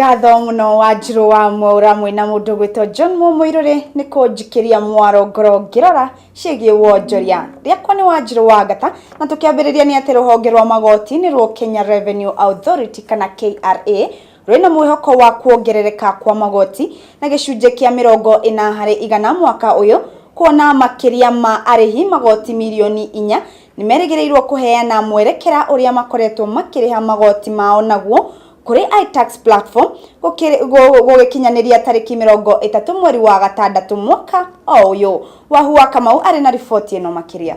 Nĩ ngatho mũno Wanjirũ wa Mwaũra mwĩna mũndũ gwĩtwo John Mũmũirũrĩ nĩ kũnjikĩria mwaro ngoro ngĩrora ciĩgiĩ wonjoria. Rĩakwa nĩ Wanjirũ wa Ngata na tũkĩambĩrĩria nĩ atĩ rũhonge rwa magoti nĩ ruo Kenya Revenue Authority kana KRA rwĩna mwĩhoko wa kuongerereka kwa magoti na gĩcunjĩ kĩa 40% mwaka ũyũ kuona makĩria ma arĩhi magoti mirioni inya nĩ merĩgĩrĩirwo kũheana mwerekera ũrĩa makoretwo makĩrĩha magoti mao naguo kũrĩ iTax platform gũgĩkinyanĩria tarĩki 30 mweri wa gatandatũ mwaka o ũyũ. Wahu wa Kamau arĩ na riboti ĩno makĩria.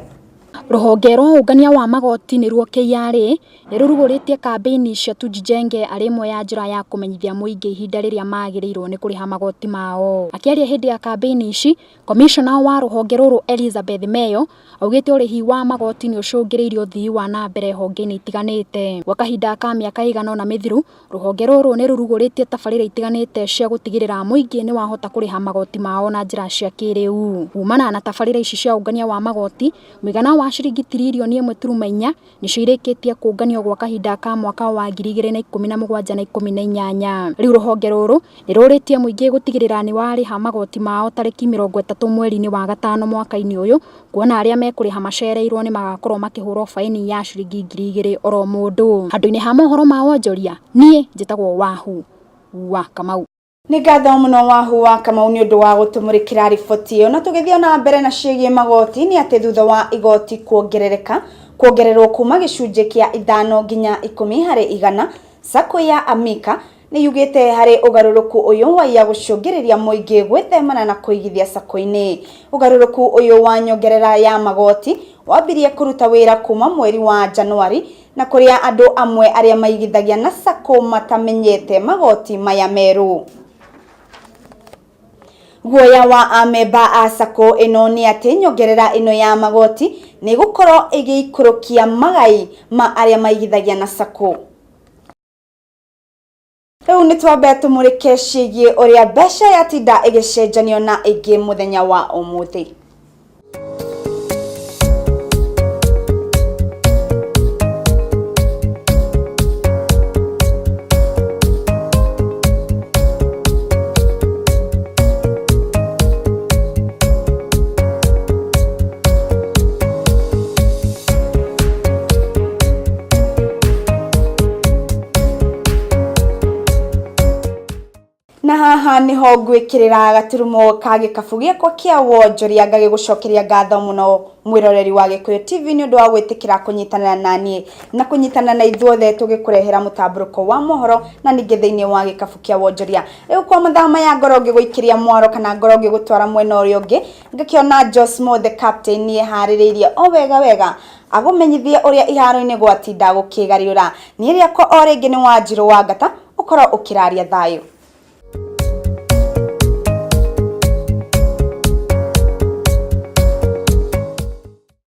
Rũhonge rwa ũngania wa magoti nĩruo KRA nĩ rũrugũrĩtie kambĩini cia Tujijenge arĩ ĩmwe ya njĩra ya kũmenyithia mũingĩ ihinda rĩrĩa magĩrĩirwo nĩ kũrĩha magoti mao. Akĩaria hĩndĩ ya kambĩini ici, Komishona wa rũhonge rũrũ Elizabeth Meyo Augĩte ũrĩhi wa magoti nĩ ũcũngĩrĩirie ũthii wa na mbere honge-inĩ itiganĩte. Gwa kahinda ka mĩaka ĩigana ũna mĩthiru, rũhonge rũrũ nĩ rũrugũrĩtie tabarĩra itiganĩte cia gũtigĩrĩra mũingĩ nĩ wahota kũrĩha magoti mao na njĩra cia kĩrĩu. Kumana na tabarĩra ici cia ũngania wa magoti, mũigana wa ciringi tiririoni ĩmwe turuma inya nĩcio irĩkĩtie kũnganio gwa kahinda ka mwaka wa 2017 na 18. Rĩu rũhonge rũrũ nĩ rũrĩtie mũingĩ gũtigĩrĩra nĩ warĩha magoti mao tarĩki 30 mweri-inĩ wa gatano mwaka-inĩ ũyũ, kuona arĩa mekũrĩha macereirwo nĩ magakorwo makĩhũrwo baĩni ya ciringi 2000 oro mũndũ. Handũ-inĩ ha mohoro ma wonjoria, niĩ njĩtagwo Wahu wa Kamau. Nĩ ngatho mũno Wahu wa Kamau nĩ ũndũ wa gũtũmũrĩkĩra riboti ĩyo. Na tũgĩthiĩ na mbere na ciĩgiĩ magoti nĩ atĩ thutha wa igoti kuongerereka kuongererwo kuma gĩcunjĩ kĩa ithano nginya 10%, Sacco ya Amika nĩ yugĩte harĩ ũgarũrũku ũyũ waiya gũcũngĩrĩria mũingĩ gwĩthemana na kũigithia Sacco-inĩ. Ũgarũrũku ũyũ wa nyongerera ya magoti wambirie kũruta wĩra kuma mweri wa Januari Na kũrĩa andũ amwe arĩa maigithagia na Sacco matamenyete magoti maya merũ. Guoya wa amemba a Sacco ĩno nĩ atĩ nyongerera ĩno ya magoti nĩ ĩgũkorwo ĩgĩikũrũkia magai ma arĩa maigithagia na Sacco. Rĩu nĩ twambe tũmũrĩke ciĩgiĩ ũrĩa mbeca yatinda ĩgĩcenjanio na ĩngĩ mũthenya wa ũmũthĩ. Na haha niho ngwikirira gaturumo ka gikabu giakwa kia wonjoria ngagigucokeria ngatho muno mwiroreri wa Gikuyu TV ni undu wa gwitikira kunyitanira na nie na kunyitanira na ithuothe tugikurehera mutamburuko wa mohoro na ningi thiini wa gikabu kia wonjoria. Riu kwa mathaa maya ngorwo ngiguikiria mwaro kana ngorwo ngigutwara mwena uria ungi ngakiona Josmo the captain niehaririirie o wega wega agũmenyithie ũrĩa iharo-inĩ gwatinda gũkĩgariũra. Niĩ rĩakwa o rĩngĩ nĩ Wanjirũ wa Ngata, ũkorwo ũkĩraria thayũ.